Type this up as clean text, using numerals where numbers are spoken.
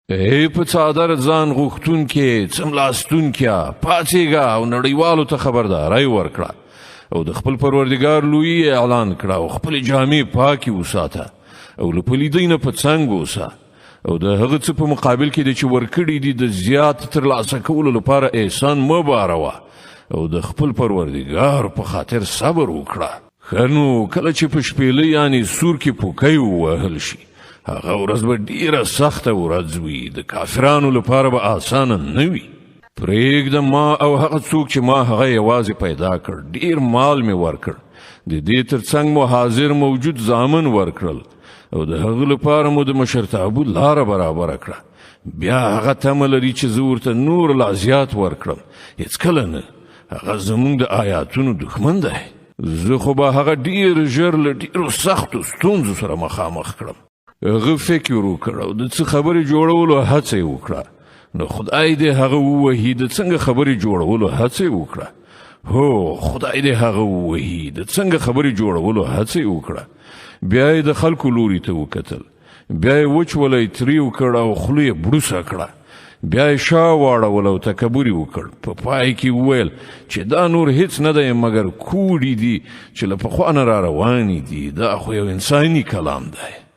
ای په څادر ځان غوښتونکې، څملاستونکیا، پاڅېږه او نړیوالو ته خبرداری ورکړه او د خپل پروردګار لویي اعلان کړه او خپلې جامې پاکې وساته او له پلیدۍ نه په څنګ اوسه او د هغه څه په مقابل کې چې ورکړي دي د زیات ترلاسه کولو لپاره احسان مه باروه او د خپل پروردګار په خاطر صبر وکړه. ښه نو کله چې په شپېلۍ یعنې سور کې پوکی ووهل شي، هغه ورځ به ډیره سخته ورځ وي، د کافرانو لپاره به اسانه نه وي. پرېږده ما او هغه څوک چې ما هغه یوازې پیدا کړ، ډیر مال مې ورکړ، د دې ترڅنګ مو حاضر موجود زامن ورکړل او د هغه لپاره مو د مشرتابه لاره برابره کړه. بیا هغه تمه لري چې زه ورته نور لا زیات ورکړم، هیڅکله نه. هغه زمونږ د آیاتونو دښمن دی. زه خو به هغه ډیر ژر له ډیرو سختو ستونزو سره مخامخ کړم. هغه فکر وکړ او د څه خبرې جوړولو هڅه یې وکړه. نو خدای دې هغه ووهي، د څنګه خبرې جوړولو هڅه یې وکړه. هو، خدای دې هغه ووهي، د څنګه خبرې جوړولو هڅه یې وکړه. بیا یې د خلکو لوري ته وکتل. بیا یې وچ ولی تریو کړ او خوله یې بړوسه کړه. بیا یې شا واړول او تکبر یې وکړ. په پای کې وویل چې دا نور هیڅ نه دی مګر کوډې دي چې له پخوا نه را روانې دي. دا خو یو انساني کلام دی.